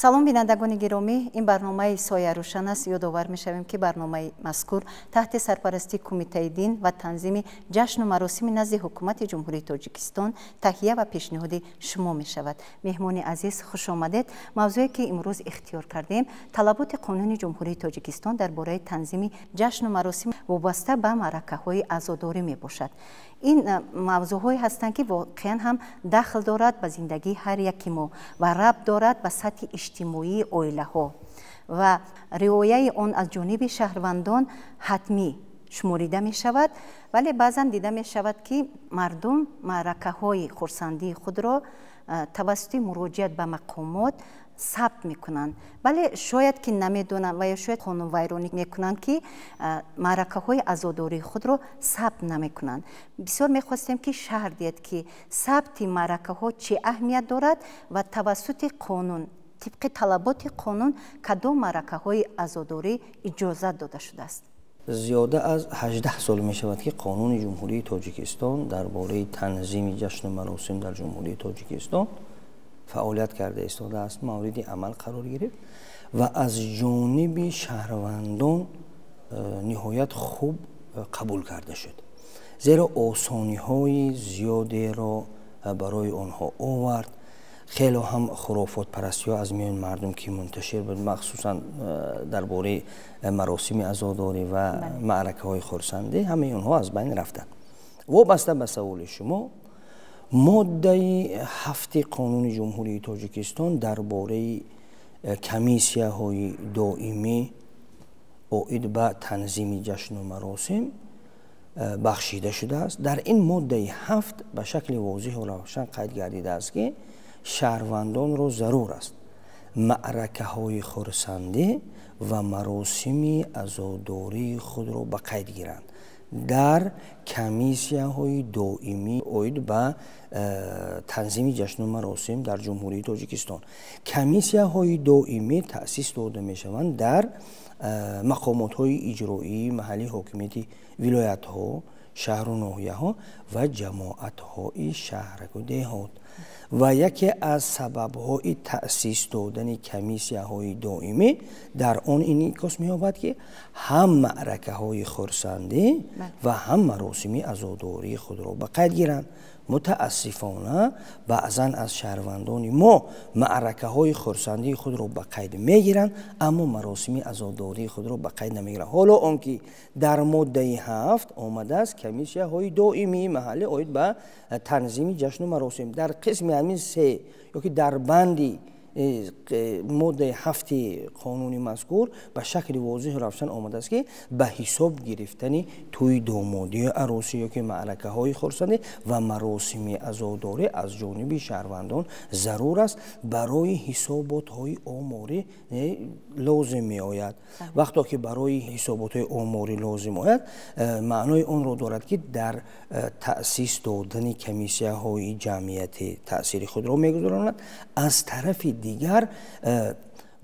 Салом, бинандагони гиромӣ, ин барномаи «Соярӯшан» аст. Ёдовар мешавем, ки барномаи мазкур таҳти сарпарастии Кумитаи дин ва танзими ҷашну маросими назди Ҳукумати Ҷумҳурии Тоҷикистон таҳия ва пешниҳоди шумо мешавад. Меҳмони азиз, хуш омадед. Мавзӯе, ки имрӯз ихтиёр кардем, талаботи Қонуни Ҷумҳурии Тоҷикистон дар бораи танзими ҷашну маросим вобаста ба маъракаҳои азодорӣ мебошад. Ин мавзӯъҳое ҳастанд, ки воқеан ҳам дахл дорад ба зиндагии ҳар яки мо ва рабт дорад ба сатҳи иҷтимоии оилаҳо ва риояи он аз ҷониби шаҳрвандон ҳатмӣ шуморида мешавад. Вале баъзан дида мешавад, ки мардум маъракаҳои хурсандии худро тавассути муроҷиат ба мақомот сабт мекунанд, вале шояд ки намедонанд ва ё шояд қонунвайронӣ мекунанд, ки маъракаҳои азодории худро сабт намекунанд. Бисёр мехостем, ки шарҳ диҳед, ки сабти маъракаҳо чӣ аҳамият дорад ва тавассути қонун, тибқи талаботи қонун, кадом маъракаҳои азодорӣ иҷозат дода шудааст. Зиёда аз 18 сол мешавад, ки Қонуни Ҷумҳурии Тоҷикистон дар бораи танзими ҷашну маросим дар Ҷумҳурии Тоҷикистон фаъолият карда истодааст, мавриди амал қарор гирифт ва аз ҷониби шаҳрвандон ниҳоят хуб қабул карда шуд, зеро осониҳои зиёдеро барои онҳо овард. Хело ҳам хурофотпарастиҳо аз миёни мардум, ки мунташир буд, махсусан дар бораи маросими азодорӣ ва маъракаҳои хурсандӣ, ҳамаи онҳо аз байн рафтанд. Вобаста ба саволи шумо, моддаи 7-и Қонуни Ҷумҳурии Тоҷикистон дар бораи комиссияҳои доимӣ оид ба танзими ҷашну маросим бахшида шудааст. Дар ин моддаи 7 ба шакли возеҳу равшан қайд гардидааст, ки шаҳрвандонро зарур аст маъракаҳои хурсандӣ ва маросими азодории худро ба қайд гиранд дар комиссияҳои доимӣ оид ба танзими ҷашну маросим дар Ҷумҳурии Тоҷикистон. Комиссияҳои доимӣ таъсис дода мешаванд дар мақомотҳои иҷроии маҳаллии ҳокимияти вилоятҳо, шаҳру ноҳияҳо ва ҷамоатҳои шаҳраку деҳот. Ва яке аз сабабҳои таъсис додани комиссияҳои доимӣ дар он инъикос меёбад, ки ҳам маъракаҳои хурсандӣ ва ҳам маросими азодории худро ба қайд гиранд. Мутаассифона, баъзан аз шаҳрвандони мо маъракаҳои хурсандии худро ба қайд мегиранд, аммо маросими азодории худро ба қайд намегиранд, ҳоло он ки дар моддаи 7 омадааст комиссияҳои доимии маҳаллӣ оид ба танзими ҷашну маросим. Дар қисми ҳамин се ёки дар банди моддаи 7-и қонуни мазкур ба шакли возеҳу равшан омадааст, ки ба ҳисоб гирифтани тӯи домодию арӯсӣ ёки маъракаҳои хурсандӣ ва маросими азодорӣ аз ҷониби шаҳрвандон зарур аст, барои ҳисоботҳои оморӣ лозим меояд. Вақто ки барои ҳисоботҳои оморӣ лозим ояд, маънои онро дорад, ки дар таъсис додани комиссияҳои ҷамъиятӣ таъсири худро мегузаронад. Аз тарафи дигар,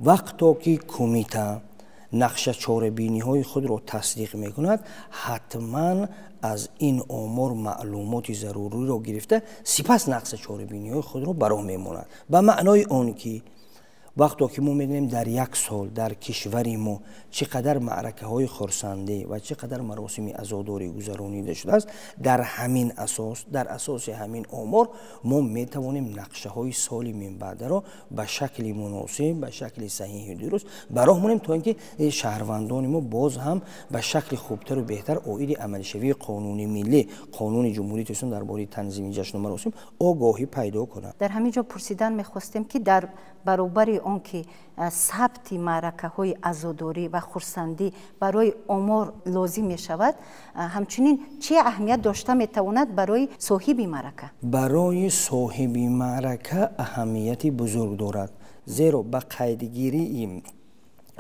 вақто ки кумита нақша чорабиниҳои худро тасдиқ мекунад, ҳатман аз ин омор маълумоти заруриро гирифта, сипас нақша чорабиниҳои худро ба роҳ мемонад. Ба маънои он ки вақто ки мо медонем, дар як сол дар кишвари мо чӣ қадар маъракаҳои хурсандӣ ва чӣ қадар маросими азодорӣ гузаронида шудааст, дар ҳамин асос, дар асоси ҳамин омор мо метавонем нақшаҳои соли минбаъдаро ба шакли муносиб, ба шакли саҳиҳу дуруст ба роҳ монем, то ин ки шаҳрвандони мо боз ҳам ба шакли хубтару беҳтар оиди амалишавии қонуни миллӣ, Қонуни Ҷумҳурии Тоҷикистон дар бораи танзими ҷашну маросим огоҳӣ пайдо кунанд. Дар ҳамин ҷо пурсидан мехостем, ки дар баробари он ки сабти маъракаҳои азодорӣ ва хурсандӣ барои омор лозим мешавад, ҳамчунин чӣ аҳамият дошта метавонад барои соҳиби маърака? Барои соҳиби маърака аҳамияти бузург дорад, зеро ба қайдгирии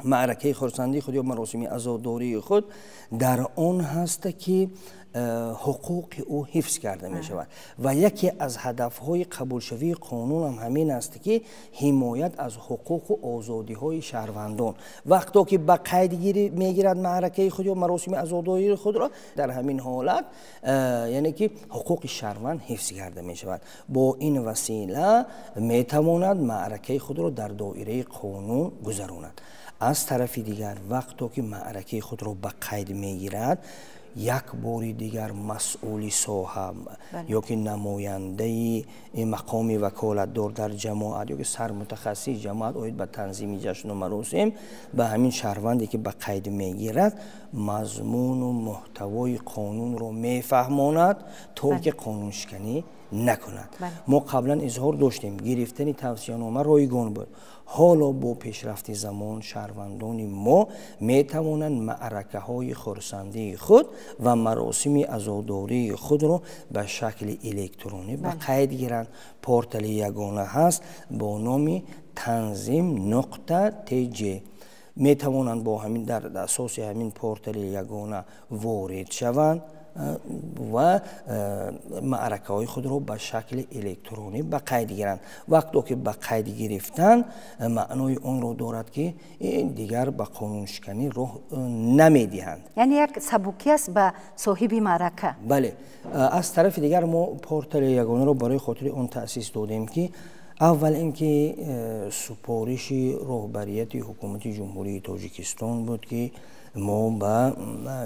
маъракаи хурсандии худ ё маросими азодории худ дар он ҳаст, ки Ҳуқуқи ӯ ҳифз карда мешавад ва яке аз ҳадафҳои қабулшавии қонунам ҳамин аст, ки ҳимоят аз ҳуқуқу озодиҳои шаҳрвандон. Вақто ки ба қайдгирӣ мегирад маъракаи худ ё маросими азодории худро, дар ҳамин ҳолат яъне ки ҳуқуқи шаҳрванд ҳифз карда мешавад. Бо ин васила метавонад маъракаи худро дар доираи қонун гузаронад. Аз тарафи дигар, вақто ки маъракаи худро ба қайд мегирад, як бори дигар масъули соҳа ё ки намояндаи мақоми ваколатдор дар ҷамоат ё ки сармутахассиси ҷамоат оид ба танзими ҷашну маросим ба ҳамин шаҳрванде ки ба қайд мегирад, мазмуну муҳтавои қонунро мефаҳмонад, то ки қонуншиканӣ накунад. Мо қаблан изҳор доштем, гирифтани тавсиянома ройгон буд. Ҳоло бо пешрафти замон шаҳрвандони мо метавонанд маъракаҳои хурсандии худ ва маросими азодории худро ба шакли электронӣ ба қайд гиранд. Портали ягона ҳаст бо номи танзим нуқта тж. Метавонанд бо ҳамин, дар асоси ҳамин портали ягона ворид шаванд ва маъракаҳои худро ба шакли электронӣ ба қайд гиранд. Вақто ки ба қайд гирифтан, маънои онро дорад, ки дигар ба қонуншиканӣ роҳ намедиҳанд. Яъне як сабукӣ аст ба соҳиби маърака. Бале, аз тарафи дигар мо портали ягонаро барои хотири он таъсис додем, ки аввал ин ки супориши роҳбарияти ҳукумати Ҷумҳурии Тоҷикистон буд, ки мо ба,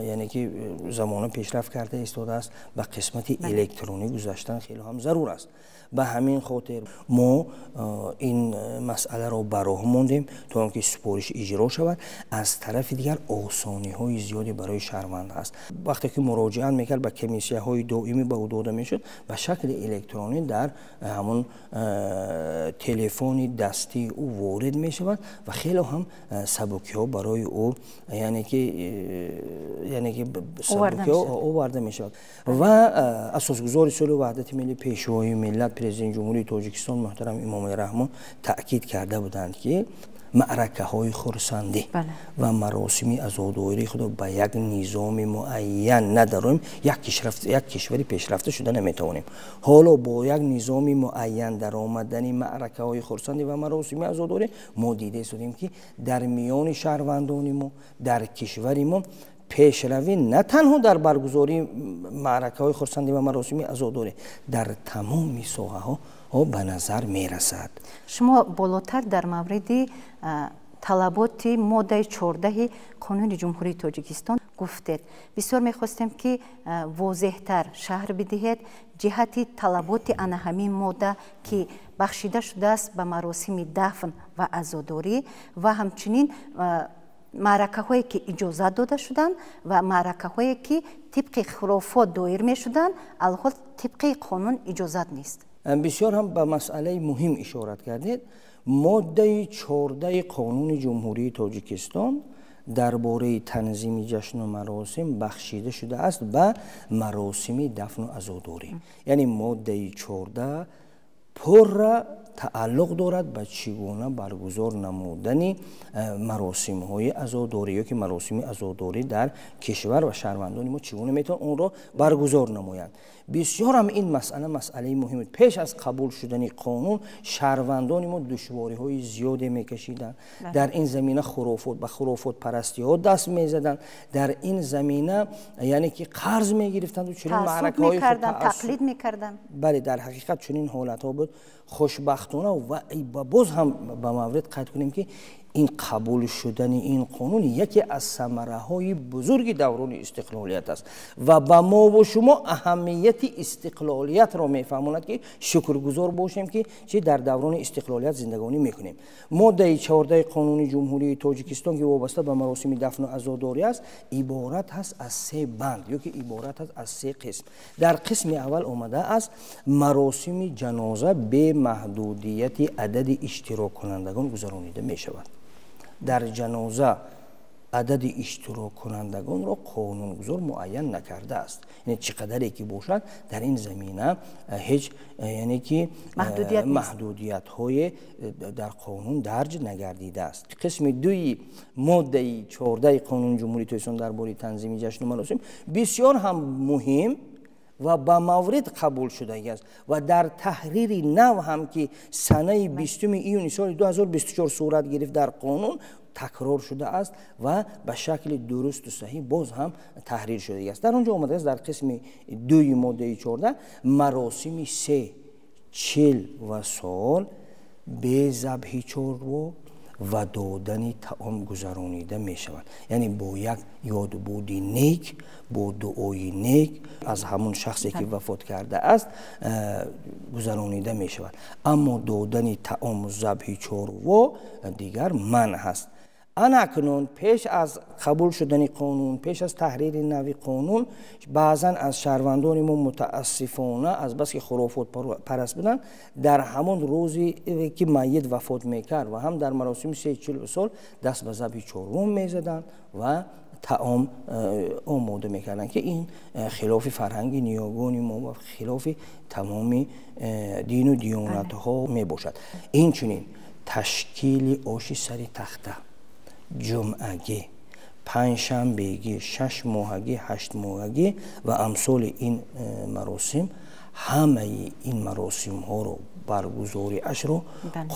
яъне ки замона пешрафт карда истодааст, ба қисмати электронӣ гузаштан хеле ҳам зарур аст. Ба ҳамин хотир мо ин масъаларо ба роҳ мондем, то он ки супориш иҷро шавад. Аз тарафи дигар, осониҳои зиёде барои шаҳрванд ҳаст. Вақте ки муроҷиат мекард ба комиссияҳои доимӣ, ба ӯ дода мешуд, ба шакли электронӣ дар ҳамон телефони дастии ӯ ворид мешавад ва хеле ҳам сабукиҳо барои ӯ, яъне ки сабукиҳо оварда мешавад. Ва асосгузори сулҳу ваҳдати миллӣ, Пешвои миллат, Президенти Ҷумҳурии Тоҷикистон муҳтарам Эмомалӣ Раҳмон таъкид карда буданд, ки маъракаҳои хурсандӣ ва маросими азодории худро ба як низоми муайян надароем, як кишвари пешрафта шуда наметавонем. Ҳоло бо як низоми муайян даромадани маъракаҳои хурсандӣ ва маросими азодорӣ мо дида истодем, ки дар миёни шаҳрвандони мо, дар кишвари мо пешравӣ на танҳо дар баргузории маъракаҳои хурсандӣ ва маросими азодорӣ, дар тамоми соҳаҳо ба назар мерасад. Шумо болотар дар мавриди талаботи моддаи 14-и Қонуни Ҷумҳурии Тоҷикистон гуфтед. Бисёр мехостем, ки возеҳтар шарҳ бидиҳед ҷиҳати талаботи ана ҳамин модда, ки бахшида шудааст ба маросими дафн ва азодорӣ ва ҳамчунин маъракаҳое ки иҷозат дода шуданд ва маъракаҳое ки тибқи хурофот доир мешуданд, алҳол тибқи қонун иҷозат нест. Бисёр ҳам ба масъалаи муҳим ишорат кардед. Моддаи 14-и Қонуни Ҷумҳурии Тоҷикистон дар бораи танзими ҷашну маросим бахшида шудааст ба маросими дафну азодорӣ, яъне моддаи 14 пурра тааллуқ дорад ба чӣ гуна баргузор намудани маросимҳои азодорӣ ё ки маросими азодорӣ дар кишвар ва шаҳрвандони мо чӣ гуна метавон онро баргузор намоянд. Бисёр ҳам ин масъала масъалаи муҳим. Пеш аз қабул шудани қонун шаҳрвандони мо душвориҳои зиёде мекашиданд дар ин замина, хурофот, ба хурофотпарастиҳо даст мезаданд дар ин замина, яъне ки қарз мегирифтанду чунин маъракаҳои тақлид мекарданд. Бале, дар ҳақиқат чунин ҳолатҳо буд. Хушбахтона ва боз ҳам ба маврид қайд кунем, ки ин қабул шудани ин қонун яке аз самараҳои бузурги даврони истиқлолият аст ва ба мову шумо аҳамияти истиқлолиятро мефаҳмонад, ки шукргузор бошем, ки чи дар даврони истиқлолият зиндагонӣ мекунем. Моддаи 14-и Қонуни Ҷумҳурии Тоҷикистон, ки вобаста ба маросими дафну азодорӣ аст, иборат ҳаст аз се банд ё ки иборат аст аз се қисм. Дар қисми аввал омадааст: маросими ҷаноза бемаҳдудияти адади иштироккунандагон гузаронида мешавад. Дар ҷаноза Адади иштироккунандагонро қонунгузор муайян накардааст. Яъне чӣ қадаре ки бошад, дар ин замина ҳеҷ яъне ки маҳдудиятҳое дар қонун дарҷ нагардидааст. Қисми дуи моддаи 14 қонуни Ҷумҳурии Тоҷикистон дар бораи танзими ҷашну маросим бисёр ҳам муҳим ва ба маврид қабул шудагӣ аст ва дар таҳрири нав ҳам ки санаи 20 июни соли 2024 сурат гирифт, дар қонун такрор шудааст ва ба шакли дурусту саҳиҳ боз ҳам таҳрир шудагӣ аст. Дар он ҷо омадааст дар қисми дуи моддаи 14 маросими се, чил ва сол бе забҳи чорво ва додани таом гузаронида мешавад. Яъне бо як ёдбуди нек, бо дуои нек аз ҳамон шахсе ки вафот кардааст гузаронида мешавад. Аммо додани таому забҳи чорво дигар манъ аст. Ана акнун пеш аз қабул шудани қонун, пеш аз таҳрири нави қонун, баъзан аз шаҳрвандони мо мутаассифона аз бас ки хурофотпараст буданд, дар ҳамон рӯзе ки майит вафот мекард ва ҳам дар маросими се чил сол даст ба забҳи чорво мезаданд ва таом омода мекарданд, ки ин хилофи фарҳанги ниёгони мо ва хилофи тамоми дину диёнатҳо мебошад. Инчунин ташкили оши сари тахта, ҷумъагӣ, панҷшанбегӣ, шашмоҳагӣ, ҳаштмоҳагӣ ва амсоли ин маросим, ҳамаи ин маросимҳоро баргузориашро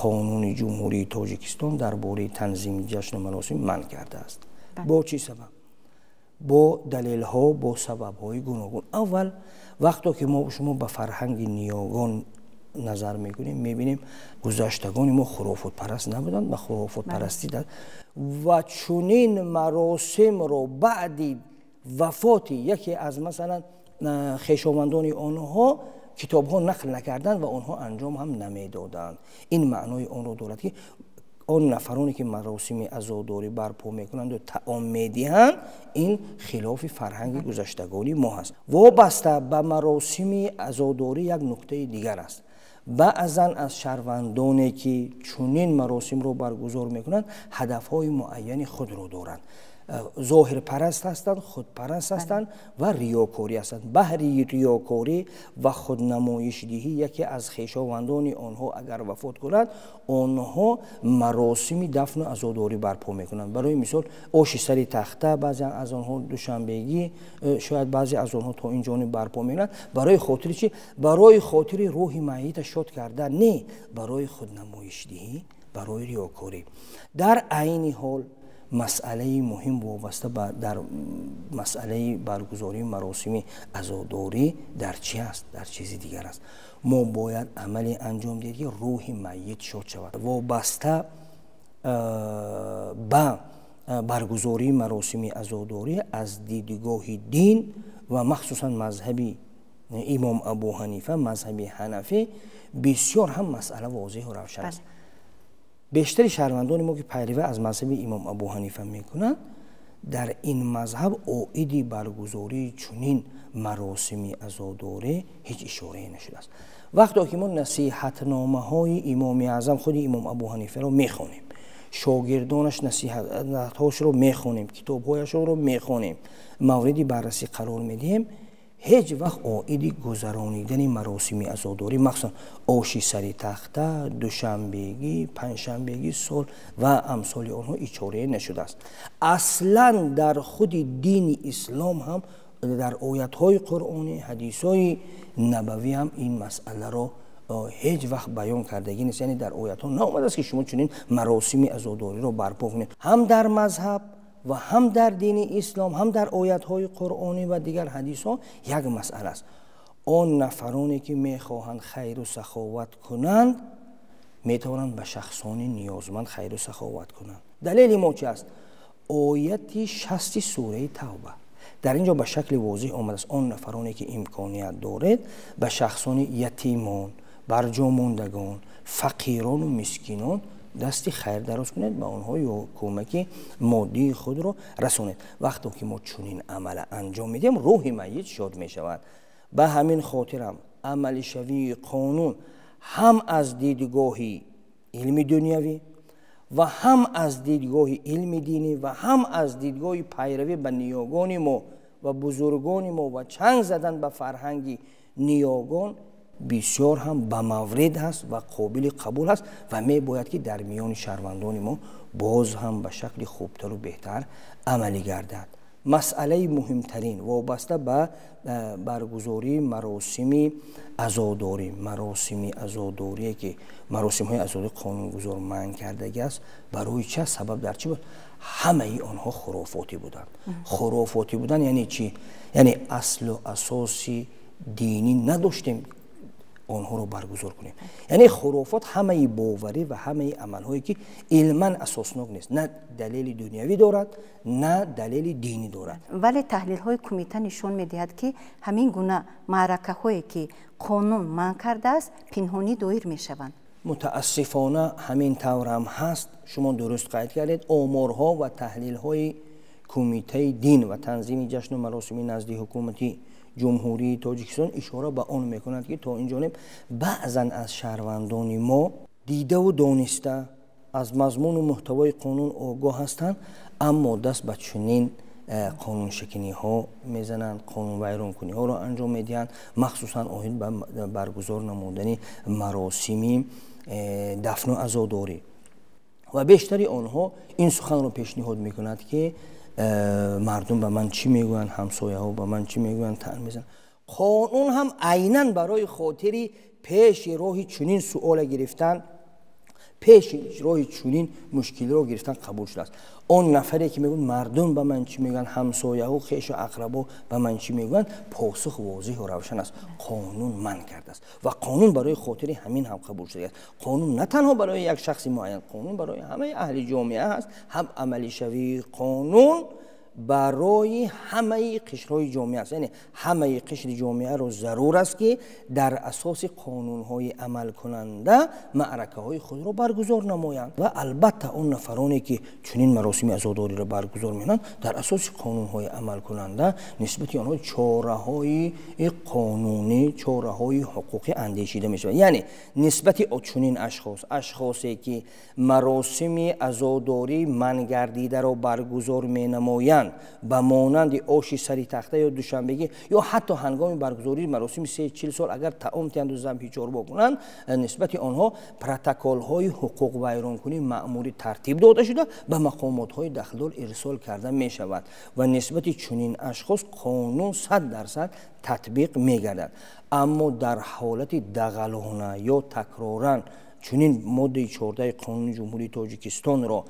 қонуни Ҷумҳурии Тоҷикистон дар бораи танзими ҷашну маросим манъ кардааст. Бо чӣ сабаб? Бо далелҳо, бо сабабҳои гуногун. Аввал, вақто ки мо шумо ба фарҳанги ниёгон назар мекунем, мебинем гузаштагони мо хурофотпараст набуданд, ба хурофотпарастӣ ва чунин маросимро баъди вафоти яке аз масалан хешовандони онҳо китобҳо нақл накарданд ва онҳо анҷом ҳам намедоданд. Ин маънои онро дорад ки он нафароне ки маросими азодорӣ барпо мекунанд ва таом медиҳанд, ин хилофи фарҳанги гузаштагони мо ҳаст. Вобаста ба маросими азодорӣ як нуктаи дигар аст. Баъзан аз шаҳрвандоне ки чунин маросимро баргузор мекунанд, ҳадафҳои муайяни худро доранд. Зоҳирпараст ҳастанд, худпараст ҳастанд ва риёкорӣ ҳастанд. Баҳри риёкорӣ ва худнамоишдиҳӣ яке аз хешовандони онҳо агар вафот кунад, онҳо маросими дафну азодорӣ барпо мекунанд. Барои мисол, оши сари тахта баъзе аз онҳо душанбегӣ, шояд баъзе аз онҳо то ин ҷониб барпо мекунанд. Барои хотири чӣ? Барои хотири рӯҳи майита шод кардан, не, барои худнамоишдиҳӣ, барои риёкорӣ. Дар айни ҳол масъалаи муҳим вобаста ба дар масъалаи баргузории маросими азодорӣ дар чӣ аст? Дар чизи дигар аст. Мо бояд амале анҷом диҳем ки рӯҳи майит шод шавад. Вобаста ба баргузории маросими азодорӣ аз дидгоҳи дин ва махсусан мазҳаби имом Абу Ҳанифа, мазҳаби ҳанафӣ, бисёр ҳам масъала возеҳу равшан аст. Бештари шаҳрвандони мо ки пайравӣ аз мазҳаби имом Абу Ҳанифа мекунанд, дар ин мазҳаб оиди баргузории чунин маросими азодорӣ ҳеҷ ишорае нашудааст. Вақто ки мо насиҳатномаҳои имоми аъзам худи имом Абу Ҳанифаро мехонем, шогирдонаш насиҳатҳошро мехонем, китобҳояшонро мехонем, мавриди баррасӣ қарор медиҳем, ҳеҷ вақт оиди гузаронидани маросими азодорӣ, махсусан оши сари тахта, душанбегӣ, панҷшанбегӣ, сол ва амсоли онҳо ишорае нашудааст. Аслан дар худи дини ислом ҳам дар оятҳои қуръонӣ, ҳадисҳои набавӣ ҳам ин масъаларо ҳеҷ вақт баён кардагӣ нест. Яъне дар оятҳо наомадааст ки шумо чунин маросими азодориро барпо кунед. Ҳам дар мазҳаб ва ҳам дар дини ислом, ҳам дар оятҳои қуръонӣ ва дигар ҳадисҳо як масъала аст. Он нафароне ки мехоҳанд хайру саховат кунанд, метавонанд ба шахсони ниёзманд хайру саховат кунанд. Далели мо чи аст? Ояти 60 сураи Тавба. Дар ин ҷо ба шакли возеҳ омадааст: он нафароне ки имконият доред, ба шахсони ятимон, барҷомондагон, фақирону мискинон дасти хайр дароз кунед, ба онҳо ё кӯмаки моддии худро расонед. Вақто ки мо чунин амала анҷом медиҳем, рӯҳи майит шод мешавад. Ба ҳамин хотирам амалишавии қонун ҳам аз дидгоҳи илми дунявӣ Ва ҳам аз дидгоҳи илми динӣ ва ҳам аз дидгоҳи пайравӣ ба ниёгони мо ва бузургони мо ва чанг задан ба фарҳанги ниёгон бисёр ҳам ба маврид ҳаст ва қобили қабул ҳаст ва мебояд ки дар миёни шаҳрвандони мо боз ҳам ба шакли хубтару беҳтар амалӣ гардад. Масъалаи муҳимтарин вобаста ба баргузории маросими азодорӣ, маросими азодорие ки маросимҳои азодорӣ қонунгузор манъ кардагӣ аст, барои чӣ сабаб дар чӣ буд? Ҳамаи онҳо хурофотӣ буданд. Хурофотӣ будан яъне чӣ? Яъне аслу асоси динӣ надоштем онҳоро баргузор кунем. Яъне хурофот ҳамаи боварӣ ва ҳамаи амалҳое ки илман асоснок нест, на далели дунявӣ дорад, на далели динӣ дорад. Вале таҳлилҳои кумита нишон медиҳад, ки ҳамин гуна маъракаҳое ки қонун манъ кардааст, пинҳонӣ доир мешаванд. Мутаассифона ҳамин тавр ҳам ҳаст. Шумо дуруст қайд кардед, оморҳо ва таҳлилҳои кумитаи дин ва танзими ҷашну маросими назди ҳукумати Ҷумҳурии Тоҷикистон ишора ба он мекунад, ки то ин ҷониб баъзан аз шаҳрвандони мо дидаву дониста аз мазмуну муҳтавои қонун огоҳ ҳастанд, аммо даст ба чунин қонуншиканиҳо мезананд, қонунвайронкуниҳоро анҷом медиҳанд, махсусан оид ба баргузор намудани маросими дафну азодорӣ. Ва бештари онҳо ин суханро пешниҳод мекунад, ки мардум ба ман чӣ мегӯянд, ҳамсояҳо ба ман чӣ мегӯянд, таън мезананд. Қонун ҳам айнан барои хотири пеши роҳи чунин суола гирифтан, пеши роҳи чунин мушкилиро гирифтан қабул шудааст. Он нафаре ки мегӯяд мардум ба ман чӣ мегӯянд, ҳамсояҳо, хешу ақрабо ба ман чӣ мегӯянд, посух возеҳу равшан аст. Қонун манъ кардааст ва қонун барои хотири ҳамин ҳам қабул шудааст. Қонун на танҳо барои як шахси муайян, қонун барои ҳамаи аҳли ҷомеа ҳаст. Ҳам амалишавии қонун барои ҳамаи қишрҳои ҷомеа аст. Яъне ҳамаи қишри ҷомеаро зарур аст, ки дар асоси қонунҳои амалкунанда маъракаҳои худро баргузор намоянд. Ва албатта он нафароне ки чунин маросими азодориро баргузор мекунанд, дар асоси қонунҳои амалкунанда нисбати онҳо чораҳои қонунӣ, чораҳои ҳуқуқӣ андешида мешавад. Яъне нисбати чунин ашхос, ашхосе ки маросими азодорӣ манъгардидаро баргузор менамоянд, ба монанди оши сари тахта ё душанбегӣ ё ҳатто ҳангоми баргузории маросими 30-40 сол агар таом тиҳанду забҳи чорво кунанд, нисбати онҳо протоколҳои ҳуқуқвайронкунии маъмурӣ тартиб дода шуда ба мақомотҳои дахлдор ирсол карда мешавад ва нисбати чунин ашхос қонун 100% татбиқ мегардад. Аммо дар ҳолати дағалона ё такроран чунин моддаи 14 қонуни Ҷумҳурии Тоҷикистонро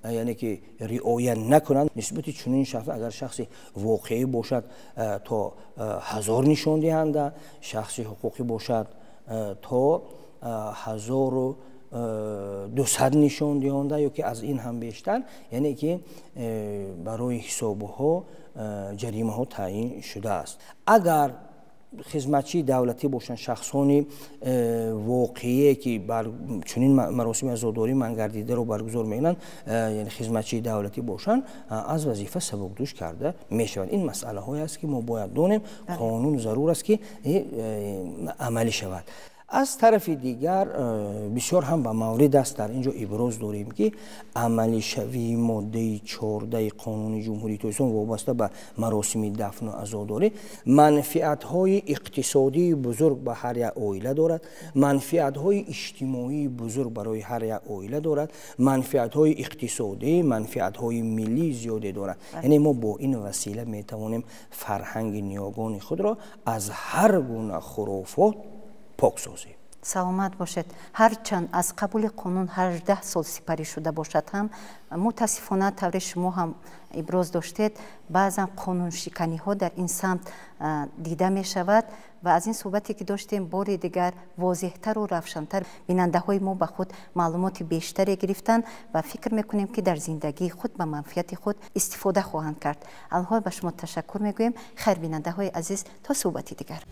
яъне ки риоя накунанд, нисбати чунин шахс агар шахси воқеӣ бошад то 1000 нишондиҳанда, шахси ҳуқуқӣ бошад то 1200 нишондиҳанда ё ки аз ин ҳам бештар, яъне ки барои ҳисобҳо ҷаримаҳо таъин шудааст. Агар хизматчии давлатӣ бошанд, шахсони воқеие ки чунин маросими азодорӣ манъгардидаро баргузор мекунанд, яъне хизматчии давлатӣ бошанд, аз вазифа сабукдӯш карда мешаванд. Ин масъалаҳое аст, ки мо бояд донем. Қонун зарур аст, ки амалӣ шавад. Аз тарафи дигар бисёр ҳам ба маврид аст, дар ин ҷо иброз дорем, ки амалишавии моддаи 14 қонуни Ҷумҳурии Тоҷикистон вобаста ба маросими дафну азодорӣ манфиатҳои иқтисодии бузург ба ҳар як оила дорад, манфиатҳои иҷтимоии бузург барои ҳар як оила дорад, манфиатҳои иқтисодӣ, манфиатҳои миллии зиёде дорад. Яъне мо бо ин васила метавонем фарҳанги ниёгони худро аз ҳар гуна хурофот пок созем. Саломат бошед. Ҳарчанд аз қабули қонун 18 сол сипарӣ шуда бошад ҳам, мутаассифона тавре шумо ҳам иброз доштед, баъзан қонуншиканиҳо дар ин самт дида мешавад ва аз ин суҳбате ки доштем бори дигар возеҳтару равшантар бинандаҳои мо ба худ маълумоти бештаре гирифтанд ва фикр мекунем, ки дар зиндагии худ ба манфиати худ истифода хоҳанд кард. Алҳол ба шумо ташаккур мегӯем. Хайр, бинандаҳои азиз, то суҳбати дигар.